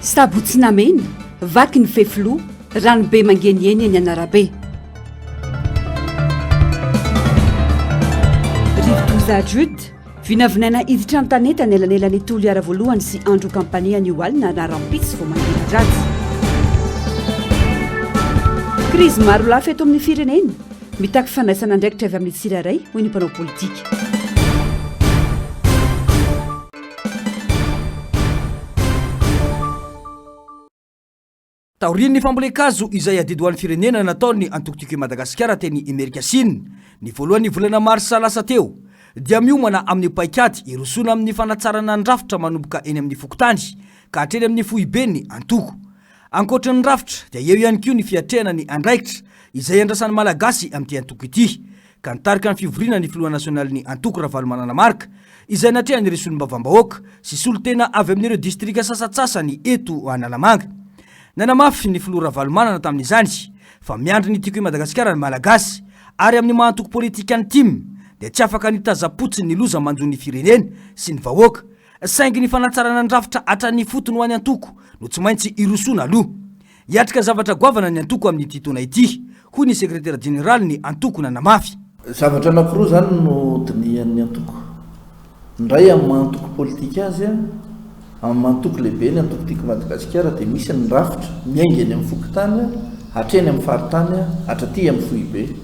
Sabotsy Namena, vaky ny fefiloha, ranobe mangeniheny eny an'arabe. Rivodoza Jude, vinavinaina hiditra an-tanety anelanelan'i Toliara voalohany sy Androkampania anio alina na rahampitso vao mangira-dratsy. Krizy marolafy eto amin'ny firenena, mitaky fandraisana andraikitra avy amin'ny tsirairay, hoy ny mpanao politika. Taorian'ny fambolen-kazo izay adidy ho an'ny firenena nataon'ny antoko Tiako i Madagasikara teny Imerinkasinina ny voalohan'ny volana marsa lasa teo dia miomana amin'ny paikady hirosoana amin'ny fanatsarana ny rafitra manomboka eny amin'ny fokontany ka hatreny amin'ny foiben'ny antoko. Ankoatra ny rafitra dia eo ihany koa ny fiatrehana ny andraikitra izay andrasan'ny Malagasy amin'ity antoko ity ka nitarika ny fivoriana ny filoha nasionalin'ny antoko Ravalomanana Marc izay natrehan'ireo solombavambahoaka sy solontena avy amin'ireo distrika sasantsasany eto Analamanga. Nanamafy ny filoha Ravalomanana tamin'izany fa miandry ny Tiako i Madagasikara ny Malagasy ary amin'ny maha antoko politika ny tim dia tsy afaka ny hitazam-potsiny ny loza manjo ny firenena sy ny vahoaka saingy ny fanatsarana ny rafitra hatrany ifotony ho an'ny antoko no tsy maintsy hirosoana aloha. Hiatrika zavatra goavana ny antoko amin'ity taona ity, hoy ny sekretera jeneralin'ny antoko nanamafy. Zavatra anankiroa izany no dinihan'ny antoko. Ny iray amin'ny maha antoko politika azy, amin'ny maha antoko lehibe ny antoko Tiako Madagasikara dia misy ny rafitra miainga eny amin'ny fokontany hatreny amin'ny faritany hatraty amin'ny foibe.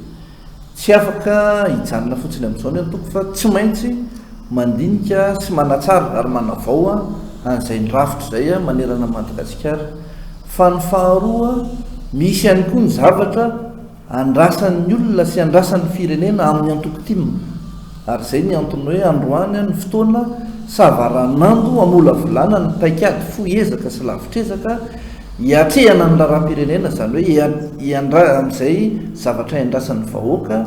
Tsy afaka hijanona fotsiny amin'izao ny antoko fa tsy maintsy mandinika sy manatsara ary manavao an'izay rafitra izay manerana an'i Madagasikara. Fa ny faharoa, misy ihany koa ny zavatra andrasan'ny olona sy andrasan'ny firenena amin'ny antoko tim. Ary izay ny antony hoe androany ny fotoana savaranando hamolavolana ny paikady fohy ezaka sy lavitr'ezaka Hiatrehana ny raharaham-pirenena, izany hoe hiandra amin'izay zavatra iandrasan'ny vahoaka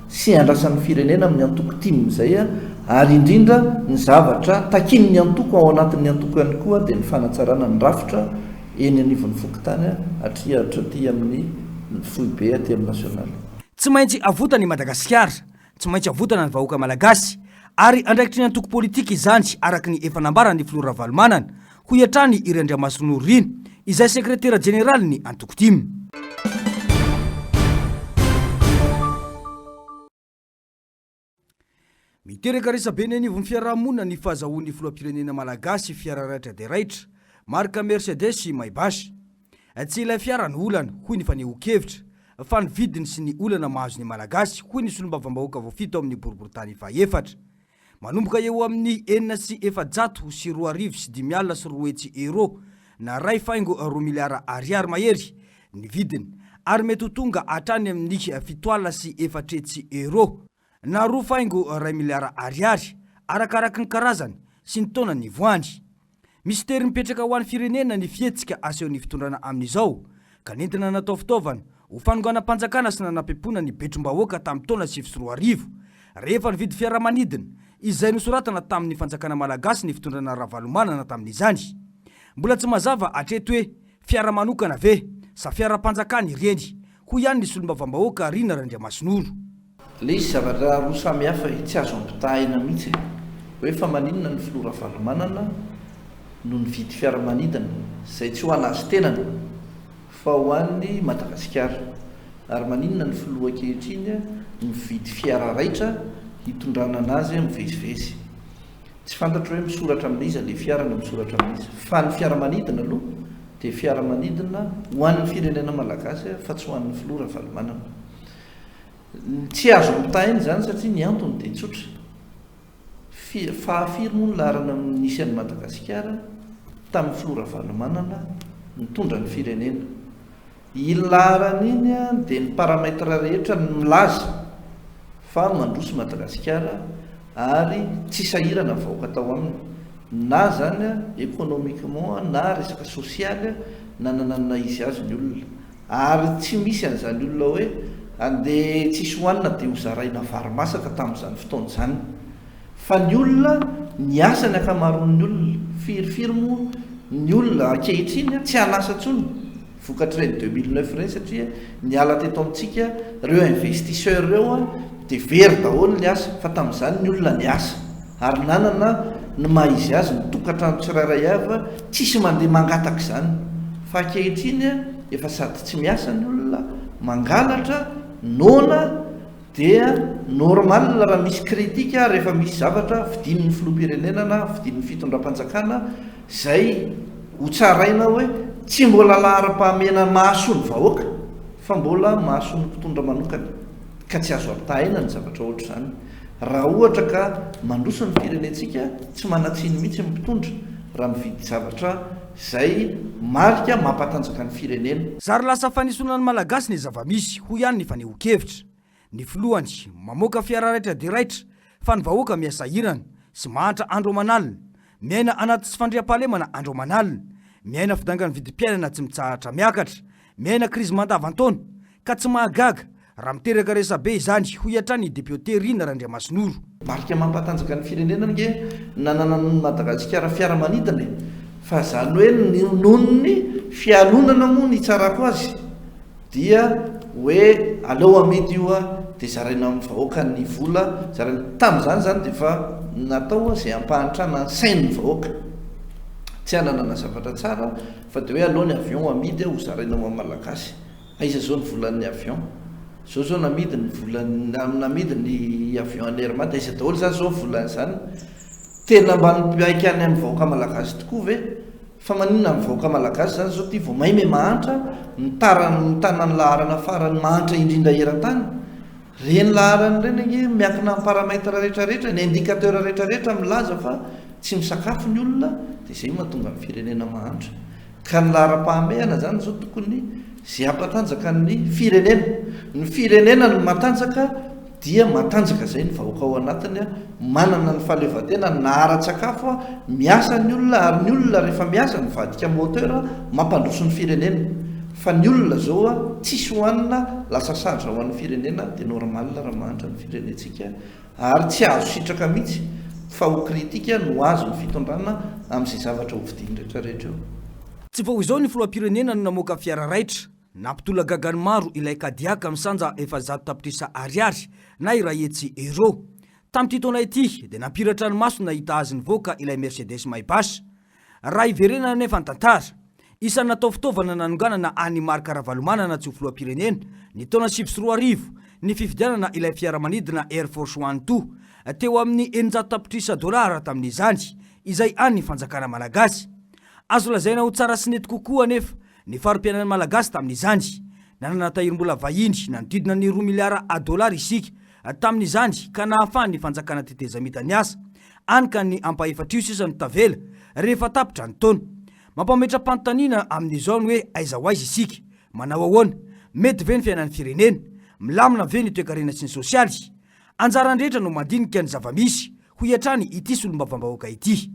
sy iandrasan'ny firenena amin'ny antoko tim izay ary indrindra ny zavatra takian'ny antoko ao anatin'ny antoko ihany koa dia ny fanatsarana ny rafitra eny anivon'ny fokontany hatria hatraty amin'ny foibe aty amin'ny nasionaly. Tsy maintsy avotana i Madagasikara, tsy maintsy avotana ny vahoaka malagasy ary andraikitry ny antoko politika izany araka ny efa nambaran'ny filoha Ravalomanana hoy hatrany i Randriamasinoro Rina, izay sekretera jeneralin'ny antoko tim. Miteraka resabe eny anivon'ny fiarahamonina ny fahazahoan'ny filoham-pirenena malagasy fiara raitra dia raitra, marika Mercedes sy Maybach. Tsy ilay fiara no olana, hoy ny fanehoan-kevitra, fa ny vidiny sy ny olana mahazo ny Malagasy, hoy ny solombavambahoaka voafidy tao amin'ny boriborintany fahefatra. Manomboka eo amin'ny 206 250 euros na iray faingo roa miliara ariary mahery ny vidiny ary mety ho tonga hatrany amin'ny 470 euros na roa faingo iray miliara ariary arakaraky ny karazany sy ny taona nivoahany. Mistery mipetraka ho an'ny firenena ny fihetsika asehon'ny fitondrana amin'izao, ka nentina natao fitaovana ho fanonganam-panjakana sy nanampepoana ny betrom-bahoaka tamin'ny taona 2009, rehefa nividy fiaramanidina izay nosoratana tamin'ny fanjakana malagasy ny fitondrana Ravalomanana tamin'izany. Mbola tsy mazava hatreto hoe fiara manokana ve sa fiaram-panjakana ireny, hoy ihany ny solombavambahoaka Rina Randriamasinoro. Ilay izy zavatra roa samy hafa e, tsy azo ampitahaina mihitsy e. Hoe fa maninona ny filoha Ravalomanana no nividy fiaramanidina izay tsy ho an'azy tenany fa ho an'i Madagasikara. Ary maninona ny filoha ankehitriny mividy fiara raitra hitondrana an'azy mivezivezy. Tsy fantatro hoe misoratra amin'iza ilay fiara na misoratra amin'iza. Fa ny fiaramanidina aloha dia fiaramanidina ho an'ny firenena malagasy fa tsy ho an'ny filoha Ravalomanana. Tsy azo ampitahaina izany satria ny antony dia tsotra. Fi, fahafiry moa ny laharana nisy an'i Madagasikara tamin'ny filoha Ravalomanana nitondra ny firenena. Iny laharana iny dia ny paramètre rehetra no milaza fa mandroso Madagasikara ary tsy sahirana ny vahoaka tao aminy. Na izany économiquement na resaka sosialy nanana ny naha izy azy ny olona. Ary tsy misy an'izany olona hoe andeha tsisy hohanina dia hozaraina vary masaka tamin'izany fotoana izany. Fa ny olona, niasa ny ankamaroan'ny olona. Firifiry moa ny olona ankehitriny tsy an'asa intsony vokatr'ireny 2009 ireny satria niala teto amintsika ireo investisseurs ireo dia very daholo ny asa fa tamin'izany ny olona niasa ary nanana. ny maha izy azy ny tokantrano tsirairay avy, tsisy mandeha mangataka izany. Fa ankehitriny efa sady tsy miasa ny olona, mangalatra, noana, dia normal raha misy critique rehefa misy zavatra vidian'ny filoham-pirenena na vidian'ny fitondram-panjakana izay ho tsaraina hoe tsy mbola laharam-pahamehana mahasoa ny vahoaka fa mbola mahasoa ny mpitondra manokana ka tsy azo ampitahaina ny zavatra ohatr'izany. Raha ohatra ka mandroso ny firenentsika tsy manan-tsiny mihitsy ny mpitondra raha mividy zavatra izay marika mampatanjaka ny firenena. Zary lasa fanesoana ny Malagasy ny zava-misy, hoy ihany ny fanehoan-kevitra. Ny filohany, mamoaka fiara raitra dia raitra, fa ny vahoaka miha-sahirana sy mahantra andro aman'alina, miaina anaty tsy fandriampahalemana andro aman'alina, miaina fidangan'ny vidim-piainana tsy mitsahatra miakatra, Miaina krizy mandavan-taona, ka tsy mahagaga raha miteraka resabe izany, hoy hatrany ny depiote Rina Randriamasinoro. Marika mampatanjaka ny firenena ange ny nananan'i Madagasikara fiaramanidina e! Fa izany hoe noho ny fialonana moa no hitsarako azy dia hoe aleo amidy io dia zaraina amin'ny vahoaka ny vola, zaraina, tamin'izany izany dia efa natao izay hampahantrana ny sain'ny vahoaka tsy hananana zavatra tsara Fa dia hoe aleo ny avion amidy ho zaraina ho an'ny Malagasy. Aiza izao ny volan'ny avion? Izao izao namidy ny volan'ny, namidy ny avion an'ny Air Mad, aiza daholo izany izao ny volan'izany? Tena mba mihaika any amin'ny vahoaka Malagasy tokoa ve? Fa maninona ny vahoaka Malagasy izany izao ity vao may me mahantra, mitara, mitana ny laharana farany mahantra indrindra eran-tany? Ireny laharana ireny ange miankina amin'ny paramètre rehetra rehetra, ny indicateur rehetra rehetra milaza fa tsy misakafo ny olona dia izay no mahatonga ny firenena mahantra. Ka ny laharam-pahamehana izany izao tokony izay hampatanjaka ny firenena. Ny firenena no matanjaka dia matanjaka izay ny vahoaka ao anatiny, manana ny fahaleovantena na ara-tsakafo, miasa ny olona ary ny olona rehefa miasa mivadika moteur mampandroso ny firenena. Fa ny olona zao a tsisy hohanina lasa charge ho an'ny firenena dia normal raha mahantra ny firenentsika ary tsy azo sitraka mihitsy fa ho critique no azon'ny fitondrana amin'izay zavatra ho vidiany rehetra rehetra eo. Tsy vao izao ny filoham-pirenena no namoaka fiara raitra, nampitolagaga ny maro ilay Cadillac misanja 400 tapitrisa ariary na 100 euros. Tamin'ity taona ity dia nampiratra ny maso nahita azy nivoaka ilay Mercedes Maybach. Raha hiverenana anefa ny tantara, isan'ny natao fitaovana nanonganana an'i Marc Ravalomanana tsy ho filoham-pirenena ny taona 2009 ny fividianana ilay fiaramanidina Air Force One two teo amin'ny 600 tapitrisa dolara tamin'izany, izay an'ny fanjakana malagasy. Azo lazaina ho tsara sy nety kokoa anefa ny fari-piainan'ny Malagasy tamin'izany. Nanana tahirim-bola vahiny nanodidina ny roa miliara dolara isika tamin'izany ka nahafahan'ny fanjakana tetezamita niasa. Any ka ny ampahefatr'io sisa no tavela rehefa tapitra ny taona. Mampametra-panontaniana amin'izao ny hoe aiza ho aiza isika? Manao ahoana? Mety ve ny fiainan'ny firenena? Milamina ve ny toekarena sy ny sosialy? Anjaran'ny rehetra no mandinika ny zava-misy, hoy hatrany ity solombavambahoaka ity.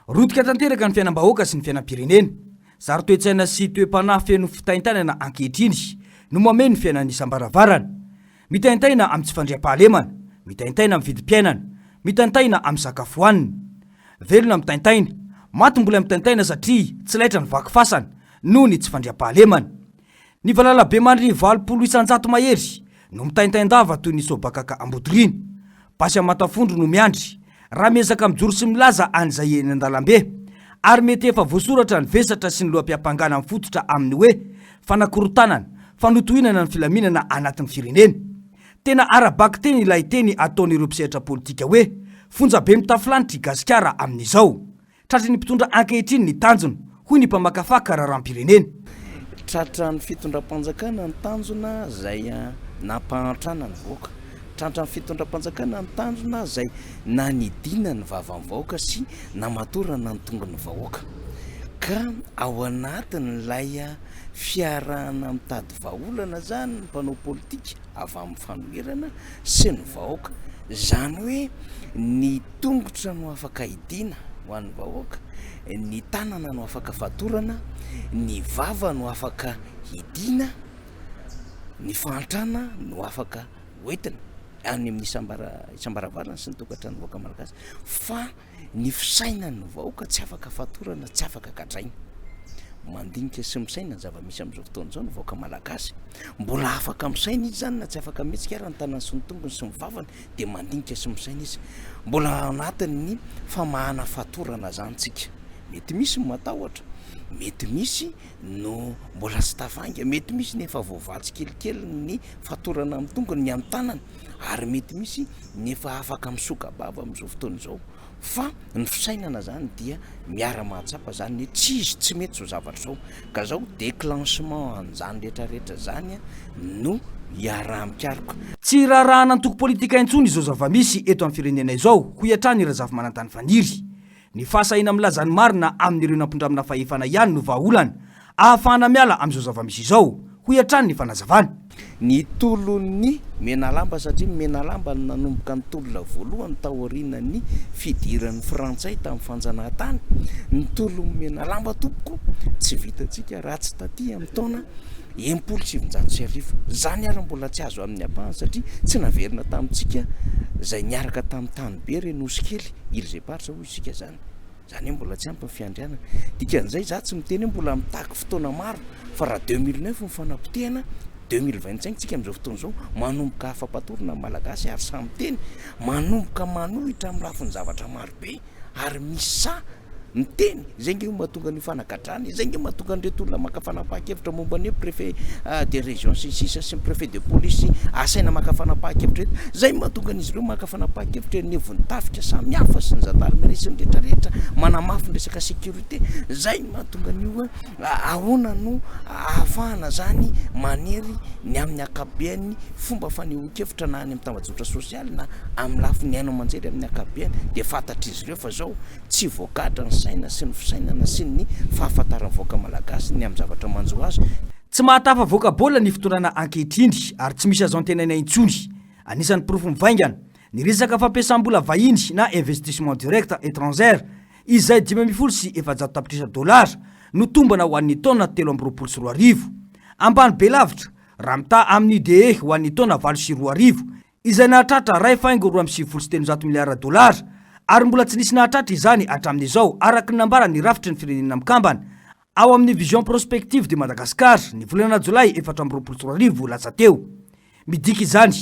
Rotika tanteraka ny fiainam-bahoaka sy ny fiainam-pirenena. Zary toe-tsaina sy toe-panahy feno fitaintainana ankehitriny no mameno ny fiainan'ny isam-baravarana. Mitaintaina amin'ny tsy fandriampahalemana, mitaintaina amin'ny vidim-piainana, mitaintaina amin'ny sakafo hohanina. Velona mitaintaina, maty mbola mitaintaina satria tsy laitra ny vaky fasana noho ny tsy fandriampahalemana. Ny valalabemandry 80% mahery no mitaintain-dava toy ny soabakaka ambodiriana. Basy aman-tafondro no miandry, raha miezaka mijoro sy milaza an'izay eny an-dalambe. Ary mety efa voasoratra ny vesatra sy ny loham-piampangana mifototra amin'ny hoe fanakorontanana, fanotohinana ny filaminana anatin'ny firenena. Tena ara-bakiteny ilay teny ataon'ireo mpisehatra politika hoe fonjabe mitafo lanitra i Gasikara amin'izao. Tratry ny mpitondra ankehitriny ny tanjona, hoy ny mpamakafaka raharaham-pirenena. Tratran'ny fitondram-panjakana ny tanjona izay nampahantrana ny vahoaka. Tratran'ny fitondram-panjakana ny tanjona izay nanidiana ny vavan'ny vahoaka sy namatorana ny tongony vahoaka. Ka ao anatin'ilay fiarahana mitady vahaolana izany ny mpanao politika avy amin'ny fanoherana sy ny vahoaka. Izany hoe ny tongotra no afaka hidiana ho an'ny vahoaka, ny tanana no afaka fatorana, ny vava no afaka hidiana, ny fahantrana no afaka hoentina any amin'ny isam-bara- isam-baravarana sy ny tokantranon'ny vahoaka malagasy fa ny fisainan'ny vahoaka tsy afaka fatorana, tsy afaka gadraina. Mandinika sy misaina ny zava-misy amin'izao fotoana izao ny vahoaka malagasy. Mbola afaka misaina izy izany na tsy afaka mihetsika ary ny tanany sy ny tongony sy ny vavany dia mandinika sy misaina izy. Mbola ao anatin'ny famahana fatorana izany tsika. Mety misy ny matahotra, mety misy no mbola tsy tafainga, mety misy ny efa voavaha tsikelikely ny fatorana amin'ny tongony, ny amin'ny tanany ary mety misy ny efa afaka misoka-bava amin'izao fotoana izao. Fa ny fisainana zany dia miara mahatsapa zany hoe tsy izy tsy mety zao zavatra zao ka zao declenchement an'izany rehetra rehetra zany no iaraha mikaroka. Tsy raharahan'antoko politika intsony izao zava-misy eto amin'ny firenena izao, hoy hatrany Razafimanantany Faniry. Ny fahasahiana milaza ny marina amin'ireo nampindramina fahefana ihany no vahaolana ahafahana miala amin'izao zava-misy izao, hoy hatrany ny fanazavana. Ny tolon'ny Menalamba satria ny Menalamba no nanomboka ny tolona voalohany taorianan'ny fidiran'ny Frantsay tamin'ny fanjanahantany. Ny tolon'ny Menalamba tompoko tsy vitantsika raha tsy taty amin'ny taona 1960. Izany ary mbola tsy azo amin'ny ampahany satria tsy naverina tamintsika izay niaraka tamin'ny tanibe ireny Nosy kely, Îles Éparses hoy isika izany. Izany hoe mbola tsy ampy ny fiandrianana. Dikan'izay izaho tsy miteny hoe mbola mitaky fotoana maro fa raha 2009 ny fanapotehana, 2025 tsika amin'izao fotoana izao, manomboka afa-patorana ny Malagasy ary samy miteny, manomboka manohitra amin'ny lafiny zavatra maro be ary misy sahy miteny. Izay ange no mahatonga an'io fanagadrana, izay ange no mahatonga an'ireto olona maka fanapahan-kevitra momba ny hoe préfet de région sy ny sisa sy ny préfet de police asaina maka fanapahan-kevitra eto. Izay no mahatonga an'izy ireo maka fanapahan-kevitra eo anivon'ny tafika samihafa sy ny zandarmerie sy ny rehetra rehetra manamafy ny resaka sécurité. Izay no mahatonga an'io hoe ahoana no ahafahana izany manery ny amin'ny ankapobean'ny fomba fanehoan-kevitra na any amin'ny tambajotra sosialy na amin'ny lafiny haino aman-jery amin'ny ankapobeany dia fantatr'izy ireo fa izao tsy voagadra ny saina sy ny fisainana sy ny fahafantaran'ny vahoaka malagasy ny amin'ny zavatra manjo azy. Tsy mahatafavoaka baolina ny fitondrana ankehitriny ary tsy misy azo antenaina intsony. Anisan'ny porofo mivaingana, ny resaka fampiasam-bola vahiny na investissement direct étranger izay 415 tapitrisa dolara no tombana ho an'ny taona 2023. Ambany be lavitra raha mitaha amin'ny IDE ho an'ny taona 2008 izay nahatratra 1,392 miliara dolara ary mbola tsy nisy nahatratra izany hatramin'izao araka ny nambaran'ny rafitry ny Firenena Mikambana ao amin'ny Vision Prospective de Madagascar ny volana jolay 2024 lasa teo. Midika izany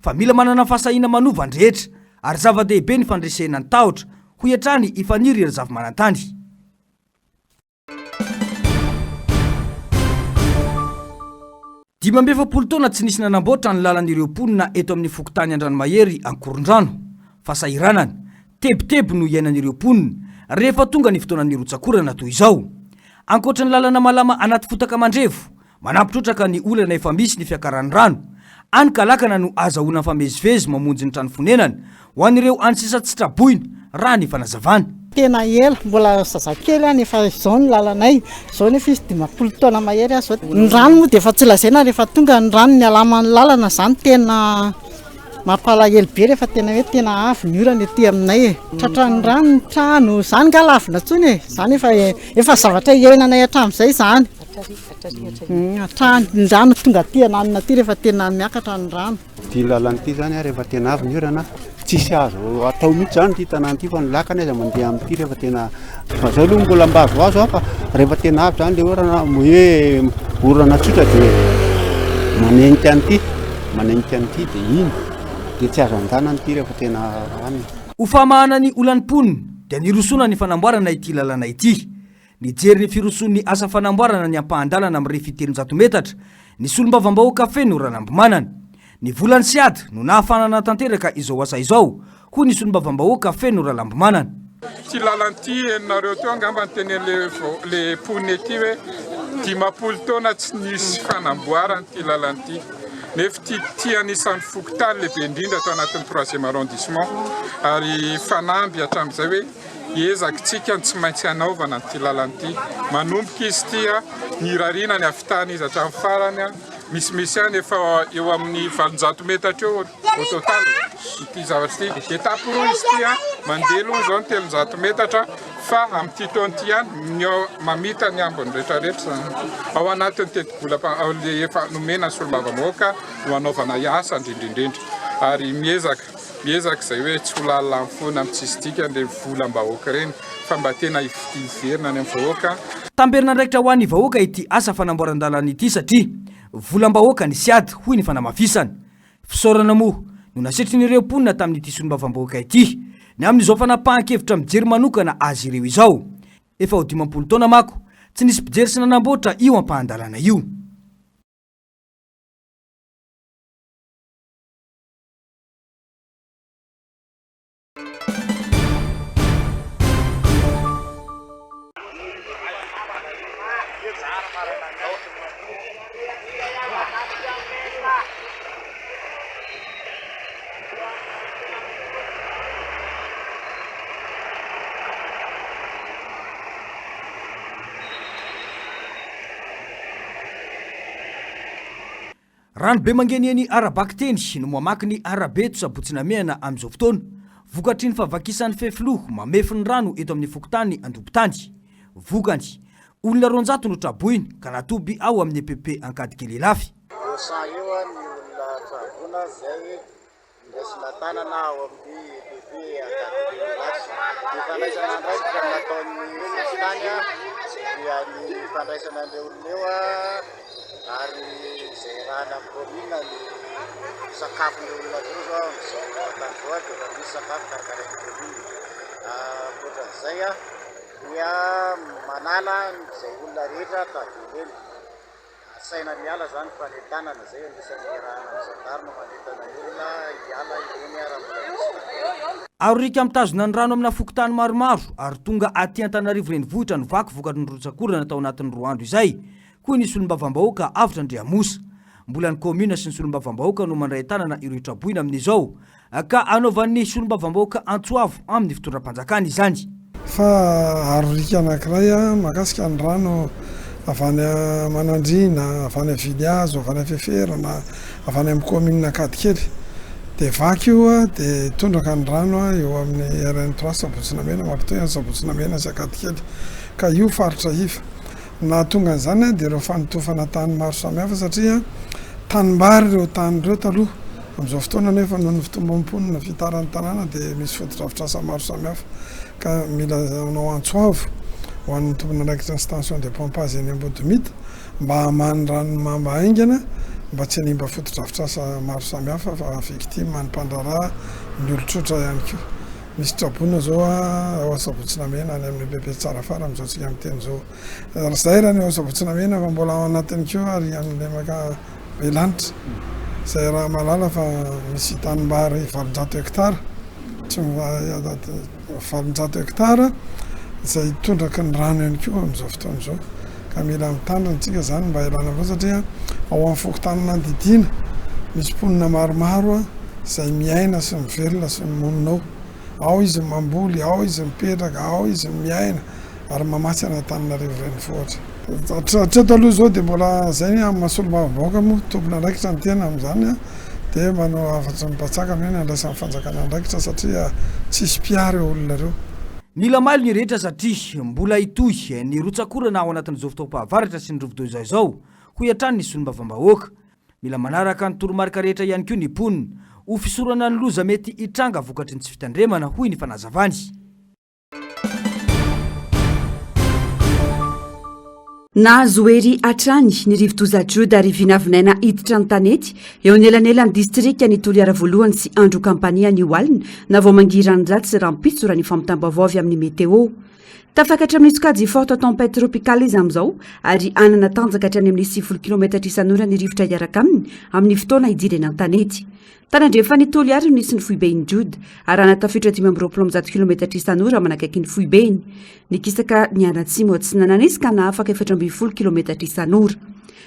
fa mila manana fahasahiana manova ny rehetra ary zava-dehibe ny fandresena ny tahotra, hoy hatrany i Faniry Razafimanantany. 45 taona tsy nisy nanamboatra ny lalan'ireo mponina eto amin'ny fokontany Andranomahery Ankorondrano. Fahasahiranana, tebiteby no iainan'ireo mponina rehefa tonga ny fotoanan'ny rotsak'orana toy izao. Ankoatra ny lalana malama anaty fotaka mandrevo, Manampy trotraka ny olana efa misy ny fiakaran'ny rano. Any ka lakana no ahazahoana mifamezivezy mamonjy ny trano fonenana ho an'ireo any sisa tsy traboina, raha ny fanazavana. Tena ela, mbola zazakely aho nefa izao ny lalanay, izao nefa izy 50 taona mahery aho izao. Ny rano moa dia efa tsy lazaina rehefa tonga ny rano ny alaman'ny lalana izany tena mampalahelo be rehefa tena hoe tena avy ny orana ety aminay e. Tratran'ny rano ny trano, izany nga lavina intsony e, izany efa efa zavatra iainanay hatramin'izay izany. Hatrany ny rano tonga aty ananona aty rehefa tena miakatra ny rano. Ity lalana ity zany rehefa tena avy ny orana tsisy azo atao mihitsy zany ity tanàna ity fa ny lakana aza mandeha amin'ity rehefa tena fa zao aloha mbola mba azoazo aho fa rehefa tena avy zany le orana hoe orana tsotra dia manenika an'ity manenika an'ity dia iny dia tsy azo andehanana ity rehefa tena any. Ho famahana ny olan'ny mponina dia nirosoana ny fanamboarana ity lalana ity. Nijery ny firosoan'ny asa fanamboarana ny ampahan-dalana mirefy 300 metatra ny solombavambahoaka Feno Ralambomanana. Ny volan'ny Sead no nahafahana nanatanteraka izao asa izao, hoy ny solombavambahoaka Feno Ralambomanana. Ity lalana ity henonareo teo angamba nitenen'le le mponina ety hoe 50 taona tsy nisy fanamboarana ity lalana ity. Nefa ity ity anisan'ny fokontany lehibe indrindra tao anatin'ny troisième arrondissement ary fanamby hatramin'izay hoe Ezakitsika ny tsy maintsy hanaovana an'ity lalana ity. Manomboka izy ity, ny irariana ny havitana izy hatramin'ny farany. Misimisy ihany efa eo amin'ny 800 metatra eo au total ity zavatra ity. Étape roa izy ity, mandeha aloha izao ny 300 metatra fa amin'ity taona ity ihany ny mamita ny ambiny rehetrarehetra izany. Ao anatin'ny tetibola efa nomena ny solombavambahoaka no hanaovana asa indrindra indrindra ary miezaka. Miezaka izay hoe tsy ho lany lany foana amin'ny tsisy dikany ireny volam-bahoaka ireny fa mba tena hiverina any amin'ny vahoaka. Tamberin'andraikitra ho an'ny vahoaka ity asa fanamboaran-dalana ity satria volam-bahoaka ny Siad, hoy ny fanamafisana. Fisaorana moa no nasetrin'ireo mponina tamin'ity solombavambahoaka ity ny amin'izao fanapahan-kevitra mijery manokana azy ireo izao. Efa ho 50 taona manko tsy nisy mpijery sy nanamboatra io ampahan-dalana io. Rano be mangeniheny ara-bakiteny no mamaky ny arabe eto Sabotsy Namehana amin'izao fotoana, vokatry ny fahavakisan'ny fefiloha mamefy ny rano eto amin'ny fokontany Andobotany. Vokany, olona 200 no traboina ka natoby ao amin'ny EPP Ankadikely Ilafy. 200 eo ny olona traboina izay Raisina tanana ao amin'ny EPP Ankadikely Ilafy. Ny fandraisana andraikitra nataon'ny fokontany dia ny fandraisana an'ireo olona eo ary izay iarahana amin'ny kaominina ny sakafon'ireo olona ireo izao amin'izao tany izao dia efa misy sakafo karakarain'ny kaominina. Ankoatran'izay dia manala izay olona rehetra tavela eny. Asaina miala zany fanentanana zay anisan'ny iarahana amin'ny zandary no manentana ny olona hiala ireny raha mbola misy tavela. Aroriaka mitazona ny rano amina fokontany maromaro ary tonga aty Antananarivo renivohitra ny vaky vokatry ny rotsak'orana tao anatin'ny roa andro izay, hoy ny solombavambahoaka Avotra Andriamosa. Mbola ny kaominina sy ny solombavambahoaka no mandray an-tanana ireo traboina amin'izao Ka anaovan'ny solombavambahoaka antso avo amin'ny fitondram-panjakana izany. Fa aroriaka anankiray mahakasika ny rano avy any Manandriana, avy any Vilihazo, avy any Feferana, avy any amin'ny kaominina Ankadikely. Dia vaky io dia tondraka ny rano eo amin'ny RN trois Sabotsy Namehana, mampitohy an'i Sabotsy Namehana sy Ankadikely. Ka io faritra iva. Ny nahatonga an'izany dia ireo fanotofana tany maro samihafa satria tanimbary ireo tany ireo taloha. Amin'izao fotoana anefa noho ny fitombon'ny mponina, fitaran'ny tanàna dia misy fotodrafitrasa maro samihafa ka mila manao antso avo ho an'ny tompon'andraikitra ny station de pompage eny Ambodimita mba hamaha ny ranon'ny mamba haingana mba tsy hanimba fotodrafitrasa maro samihafa fa victime ny mpandraharaha, ny olon-tsotra ihany koa. Misy traboina zao ao Sabotsy Namehana any amin'ny EPP Tsarafara amin'izao tsika miteny izao. Ary zay raha ny ao Sabotsy Namehana fa mbola ao anatiny koa ary amin'ny lemaka Belanitra izay raha mahalala fa misy tanimbary 800 hectare tsy 800 hectare izay tondraky ny rano ihany koa amin'izao fotoana izao ka mila mitandrina tsika zany mba hialana amin'izao satria ao amin'ny fokontany Mandidiana misy mponina maromaro izay miaina sy mivelona sy monina ao. Ao izy mamboly, ao izy mipetraka, ao izy miaina ary mamatsy an'Antananarivo renivohitra. Hatreto aloha izao dia mbola izay ny amin'ny maha solombavambahoaka moa tompon'andraikitra ny tena amin'izany dia manao hafatry ny mpatsakany hoe ny andraisan'ny fanjakana andraikitra satria tsisy mpiaro ireo olona ireo. Mila mailo ny rehetra satria mbola hitohy ny rotsak'orana ao anatin'izao fotoam-pahavaratra sy ny rivodoza izao, hoy hatrany ny solombavambahoaka. Mila manaraka ny toromarika rehetra ihany koa ny mponina ho fisorana ny loza mety hitranga vokatry ny tsy fitandremana, hoy ny fanazavany. Nahazo hery hatrany ny rivodoza Jude ary vinavinaina hiditra an-tanety eo anelanelan'ny distrikan'i Toliara voalohany sy Androkampania anio alina na vao mangiran-dratsy rahampitso raha ny fampitam-baovao avy amin'ny Météo. Tafakatra amin'ny sokajy forte tempête tropicale izy amin'izao ary hanana tanjaka hatrany amin'ny 90 kilometatra isan'ora ny rivotra hiaraka aminy amin'ny fotoana hidirany an-tanety. Tany andrefan'i Toliara no nisy ny foiben'i Jude, arahana tafiotra 125 kilometatra isan'ora manakaiky ny foibeny. Nikisaka nianatsimo atsinanana izy ka nahafaka 14 kilometatra isan'ora.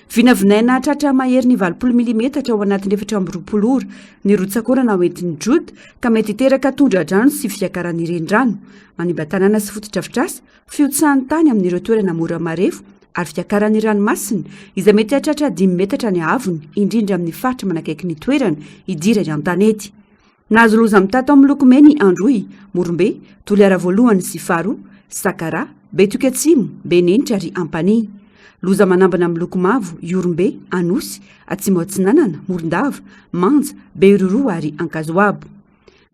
Vinavinaina hahatratra maherin'ny 80 milimetatra ao anatin'ny 24 ora ny rotsak'orana hoentin'i Jude ka mety hiteraka tondra-drano sy fiakaran'ny renirano. Manimba tanàna sy fotodrafitrasa, fihotsahan'ny tany amin'ireo toerana mora marefo ary fiakaran'ny ranomasina izay mety hahatratra dimy metatra ny haavony, indrindra amin'ny faritra manakaiky ny toerana idirany an-tanety. Nahazo loza mitatao miloko mena i Androy, Morombe, Toliara voalohany sy faharoa, Sakaraha, Betioky Atsimo, Benenitra ary Ampanihy. Loza manambana miloko mavo, Ihorombe, Anosy, Atsimo Atsinanana, Morondava, Manja, Beroroha ary Ankazoabo.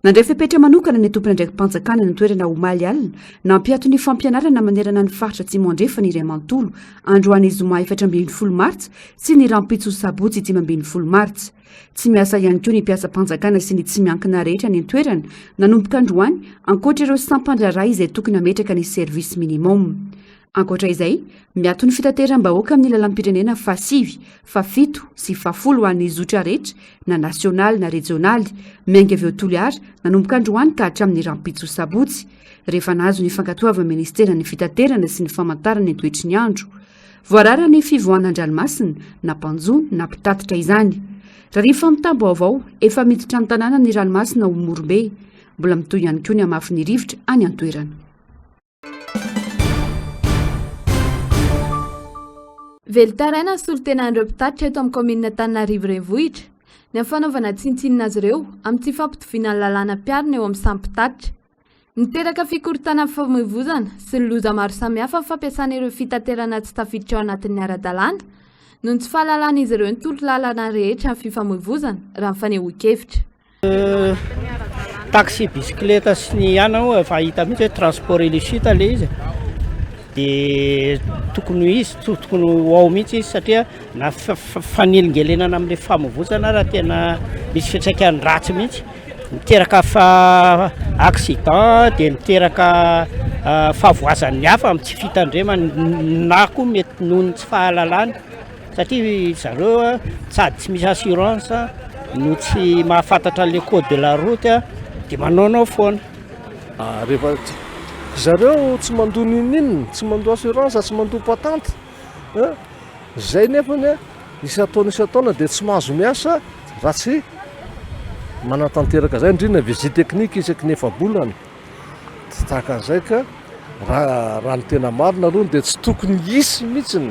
Nandray fepetra manokana ny tompon'andraiki-panjakana ny toerana omaly alina, nampiato ny fampianarana manerana ny faritra Atsimo Andrefana iray manontolo androany zoma 14 martsa sy ny rahampitso sabotsy 15 martsa. Tsy miasa ihany koa ny mpiasam-panjakana sy ny tsy miankina rehetra any an-toerana nanomboka androany ankoatra ireo sampan-draharaha izay tokony hametraka ny service minimum. Ankoatra izay, miato ny fitateram-bahoaka amin'ny lalam-pirenena fahasivy, fahafito sy fahafolo ho an'ny zotra rehetra na nasionaly na rejionaly, miainga avy eo Toliara nanomboka androany ka hatramin'ny rahampitso sabotsy, rehefa nahazo ny fankatoavan'ny ministeran'ny fitaterana sy ny famantarana ny toetry ny andro. Voarara ny fivoahana an-dranomasina, na mpanjono na mpitatitra izany. Raha ny fampitam-baovao, efa miditra ny tanàna ny ranomasina ao Morombe. Mbola mitohy ihany koa ny hamafin'ny rivotra any an-toerana. Velon-taraina ny solontenan'ireo mpitatitra eto amin'ny kaominina Antananarivo Renivohitra ny amin'ny fanaovana tsinontsinona azy ireo amin'ny tsy fampitoviana ny lalàna ampiharina eo amin'ny samy mpitatitra. Miteraka fikorontanan'ny fifamoivozana sy ny loza maro samihafa ny fampiasana ireo fitaterana tsy tafiditra ao anatin'ny ara-dalàna noho ny tsy fahalalan'izy ireo ny torolalana rehetra amin'ny fifamoivozana, raha ny fanehoan-kevitra. Taxi bisikileta sy ny ihany moa efa hita mihitsy hoe transport illicite ilay izy dia tokony ho izy, tokony ho ao mihitsy izy satria na fanelingelenana amin'ilay famoivozana ary tena misy fiantraikany ratsy mihitsy. Miteraka accident dia miteraka fahavoazan'ny hafa amin'ny tsy fitandremana na koa mety noho ny tsy fahalalana satria zareo sady tsy misy assurance no tsy mahafantatra an'ilay code de la route dia manaonao foana. Rehefa zareo tsy mandoa n'inon'inona, tsy mandoa assurance, tsy mandoa patente, Izay nefany isan-taona isan-taona dia tsy mahazo miasa raha tsy manatanteraka izay, indrindra visite technique isaky ny efa-bolana. Tsy tahaka an'izay ka raha raha ny tena marina aloha dia tsy tokony hisy mihitsy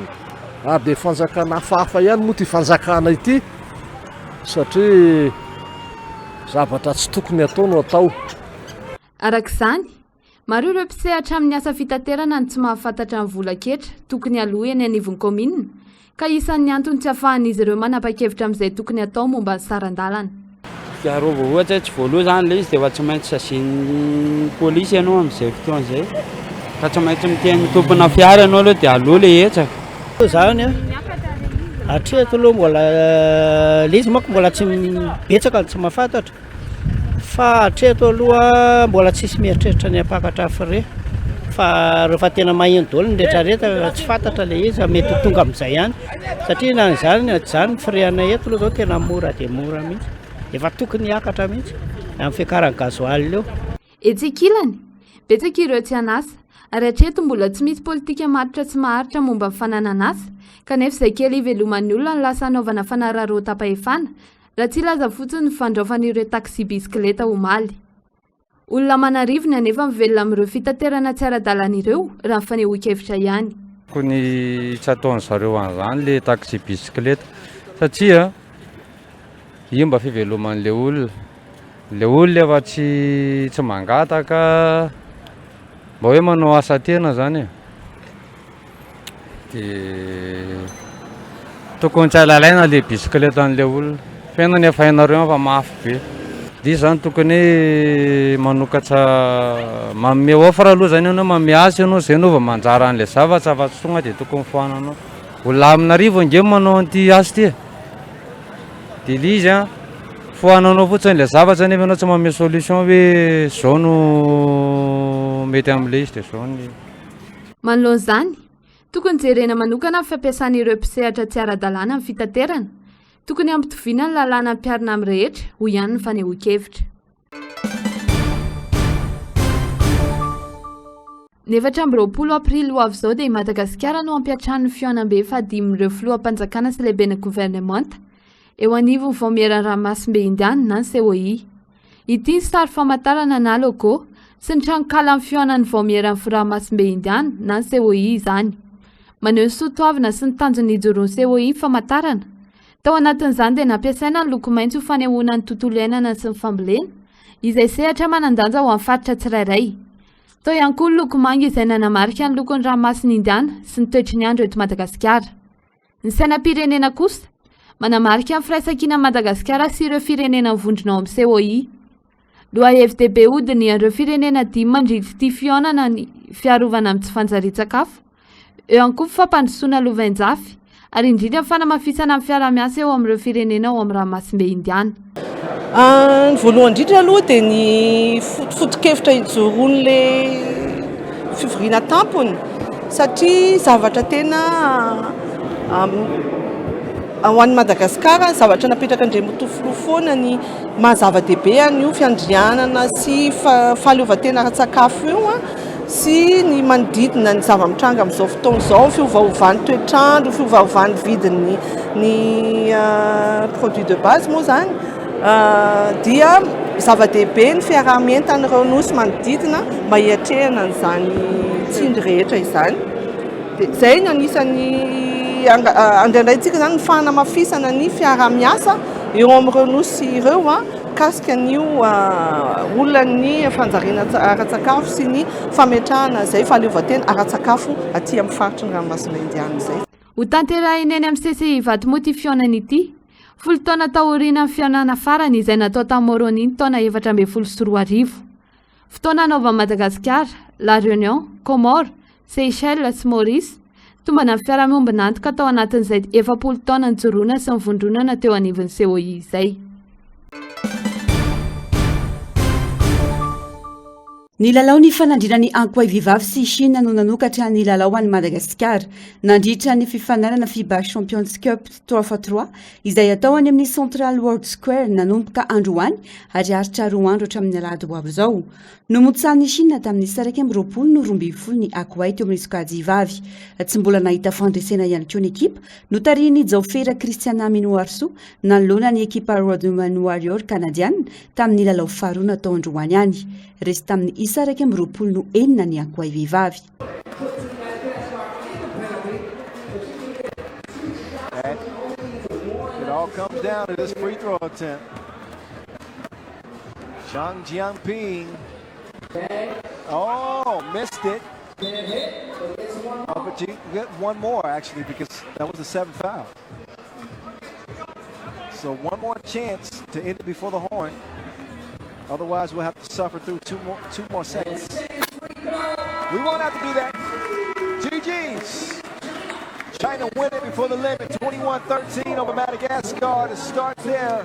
ary dia fanjakana hafahafa ihany moa ity fanjakana ity satria zavatra tsy tokony atao no atao. Araka izany, Maro ireo mpisehatra amin'ny asa fitaterana no tsy mahafantatra ny vola ketra tokony haloa eny anivon'ny kaominina ka isan'ny antony tsy ahafahan'izy ireo manapa-kevitra amin'izay tokony hatao momba ny saran-dalana. Raha vao ohatra hoe tsy voaloa izany ilay izy dia efa tsy maintsy sazian'ny polisy ianao amin'izay fotoana izay. Ka tsy maintsy miteny tompona fiara ianao aloha dia aloa ilay hetra. Izany an, hatreto aloha mbola ilay izy manko mbola tsy betsaka ny tsy mahafantatra. Fa hatreto aloha mbola tsisy mieritreritra ny hampakatra frais fa rehefa tena maheno daholo ny retraretra tsy fantatra ilay izy fa mety ho tonga amin'izay ihany satria na izany na tsy izany ny frais anay eto aloha izao tena mora dia mora mihitsy, efa tokony hiakatra mihitsy amin'ny fiakaran'ny gasoil io. Etsy ankilany, betsaka ireo tsy an'asa ary hatreto mbola tsy misy politika matotra sy maharitra momba ny fananan'asa kanefa izay kely iveloman'ny olona no lasa anaovana fanararaotam-pahefana Raha tsy hilaza fotsiny ny fandraofana ireo taxi bisikileta omaly. Olona aman'arivony anefa mivelona amin'ireo fitaterana tsy ara-dalàna ireo, raha ny fanehoan-kevitra ihany. Tokony tsy ataon-dry zareo an'izany le taxi bisikileta satria io mba fiveloman'le olona, le olona efa tsy tsy mangataka mba hoe manao asa tena zany e. Dia tokony tsy alalaina le bisikileta an'le olona. Fiainana efa hainareo fa mafy be. Dia zany tokony hoe manokatra manome offre aloha zany ianao, manome asa ianao zay ianao vao manjara an'le zavatra fa tsy tonga dia tokony foananao. Olona amin'arivo ange manao an'ity asa ity e. Dia le izy an, foananao fotsiny le zavatra nefa ianao tsy manome solution hoe zao no mety amin'le izy dia zao ny. Manoloana izany, tokony jerena manokana ny fampiasan'ireo mpisehatra tsy ara-dalàna ny fitaterana. Tokony hampitoviana ny lalàna ampiharina amin'ny rehetra, hoy ihany ny fanehoan-kevitra. Ny 24 aprily ho avy izao dia i Madagasikara no hampiantrano ny fihaonambe fahadimin'ireo filoham-panjakana sy lehiben'ny governemanta eo anivon'ny Vaomieran'ny Ranomasimbe Indiana na ny COI. Ity ny sary famantarana na logo sy ny tranonkalan'ny fihaonan'ny Vaomieran'ny Firahamasimbe Indiana na ny COI izany. Maneho ny soatoavina sy ny tanjona ijoroan'ny COI ny famantarana. Tao anatin'izany dia nampiasaina ny loko maitso ho fanehoana ny tontolo iainana sy ny fambolena, izay sehatra manan-danja ho an'ny faritra tsirairay. Tao ihany koa ny loko manga izay nanamarika ny lokon'ny ranomasina Indiana sy ny toetry ny andro eto Madagasikara. Ny sainam-pirenena kosa, manamarika ny firaisankinan'i Madagasikara sy ireo firenena mivondrona ao amin'ny COI. Lohahevi-dehibe hodinihan'ireo firenena dimy mandritra ity fihaonana ny fiarovana amin'ny tsy fanjarian-tsakafo, eo ihany koa fampandrosoana lovainjafy ary indrindra ny fanamafisana ny fiaraha-miasa eo amin'ireo firenena ao amin'ny ranomasimbe Indiana. Ny voalohany indrindra aloha dia ny foto-kevitra ijoroan'ilay fivoriana tampony satria zavatra tena ho an'i Madagasikara zavatra napetrak'Andriamatoa Filoha foana ny maha zava-dehibe an'io fiandrianana sy fahaleovantena ara-tsakafo io sy ny manodidina ny zava-mitranga amin'izao fotoana izao, ny fiovaovan'ny toetr'andro, fiovaovan'ny vidin'ny ny produit de base moa izany dia zava-dehibe ny fiaraha-mientan'ireo nosy manodidina mba hiatrehana an'izany tsindry rehetra izany. Dia izay no anisan'ny andraindraintsika izany ny fanamafisana ny fiaraha-miasa eo amin'ireo nosy ireo mikasika an'io olan'ny fanjariana ara-tsakafo sy ny fametrahana izay fahaleovantena ara-tsakafo aty amin'ny faritry ny ranomasina Indiana izay. Hotanterahina eny amin'ny CCI Ivato moa ity fihaonana ity, folo taona taorian'ny fihaonana farany izay natao tany Moroni ny taona 2014. Fotoana hanaovan'i Madagasikara, La Réunion, Comores, Seychelles sy Maurice, tombana ny fiaraha-miombon'antoka tao anatin'izay 40 taona nijoroana sy nivondronana teo anivon'ny COI izay. Ny lalao nifanandrinan'ny Ankoay vehivavy sy Chine no nanokatra ny lalao an'i Madagasikara nandritra ny fifaninanana FIBA Champions Cup 3 x 3 izay atao any amin'ny Central World Square nanomboka androany ary haharitra roa andro hatramin'ny alahady ho avy izao. Nomontsanin'i Chine tamin'ny isa 21 no 12 ny Akoay teo amin'ny sokajy vavy. Tsy mbola nahita fandresena ihany koa ny ekipa notarihin'i Jaofera Christiana Minoarisoa nanoloana ny ekipa Rodman Warrior Kanadiana tamin'ny lalao faharoa natao androany ihany. Resy tamin'ny isa 21 no enina ny Ankoay vehivavy. It all comes down to this free throw attempt. Zhang Jianping. Oh, missed it. Oh, but you get one more actually because that was the seventh foul. So one more chance to end it before the horn. Otherwise, we'll have to suffer through two more two more seconds. We won't have to do that. GG's. China win it before the limit, 21-13 over Madagascar to start there.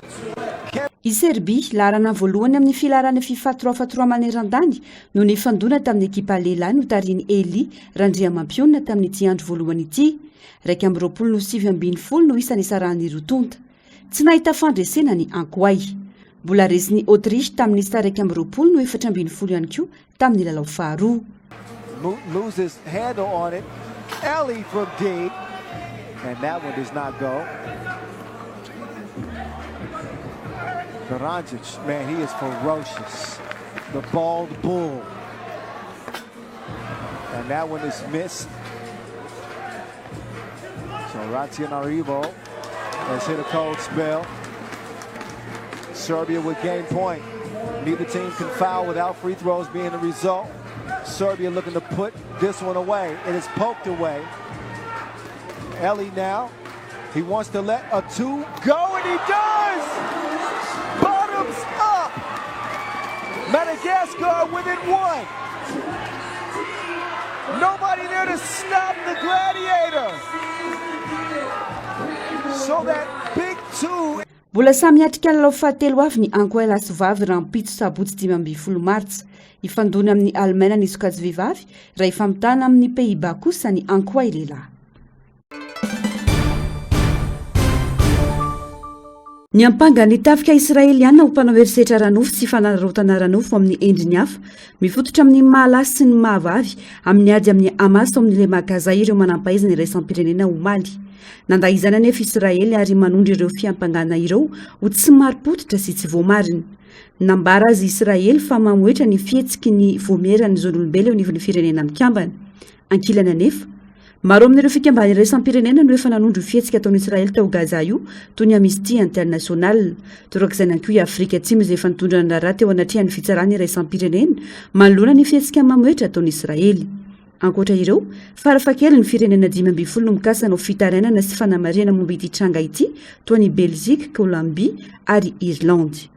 I Serbia, laharana voalohany amin'ny filaharan'ny Fifa trois fois trois maneran-tany, no nifandona tamin'ny ekipa lehilahy notarihin'i Elie Randriamampionona tamin'ity andro voalohany ity. 21 no 19 no isa nisarahan'ny roa tonta. Tsy nahita fandresena ny Ankoay. Mbola resin'i Autriche tamin'ny isa 21 no 14 ihany koa tamin'ny lalao faharoa. Loses handle on it. Ellie from deep. And that one does not go. Karandzic, man, he is ferocious. The bald bull. And that one is missed. So Ratsianarivo has hit a cold spell. Serbia with game point. Neither team can foul without free throws being the result. Serbia looking to put this one away. It is poked away. Ellie now. He wants to let a two go, and he does! Bottoms up! Madagascar within one. Nobody there to stop the Gladiator. So that big two. Mbola samy hiatrika lalao fahatelo avy ny Ankoay lahy sy vavy rahampitso sabotsy 15 martsa. Hifandona amin'ny Alemaina ny sokajy vehivavy raha hifampitana amin'ny Pays-Bas kosa ny Ankoay lehilahy. Niampanga ny tafika Israeliana ho mpanao herisetra ara-nofo sy fanararaotana ara-nofo amin'ny endriny hafa, mifototra amin'ny maha lahy sy ny maha vavy, amin'ny ady amin'ny Hamas ao amin'ny lemaka Gaza ireo manampahaizana iraisam-pirenena omaly. Nandà izany anefa Israely ary manondro ireo fiampangana ireo ho tsy marim-pototra sy tsy voamarina. Nambara azy Israely fa mamoetra ny fihetsiky ny Vaomieran'ny Zon'olombelona eo anivon'ny Firenena Mikambana. Ankilany anefa, maro amin'ireo fikambanana iraisam-pirenena no efa nanondro io fihetsika ataon'i Israely tao Gaza io toy ny Amnesty International. Torak'izany ihany koa i Afrika Atsimo izay efa nitondra ny raharaha teo anatrehan'ny fitsarana iraisam-pirenena manoloana ny fihetsika mamohehitra ataon'i Israely. Ankoatra ireo, farafahakeliny firenena 15 no mikasa hanao fitarainana sy fanamarihana momba ity tranga ity toa an'i Belzika, Kolombia ary Irlandy.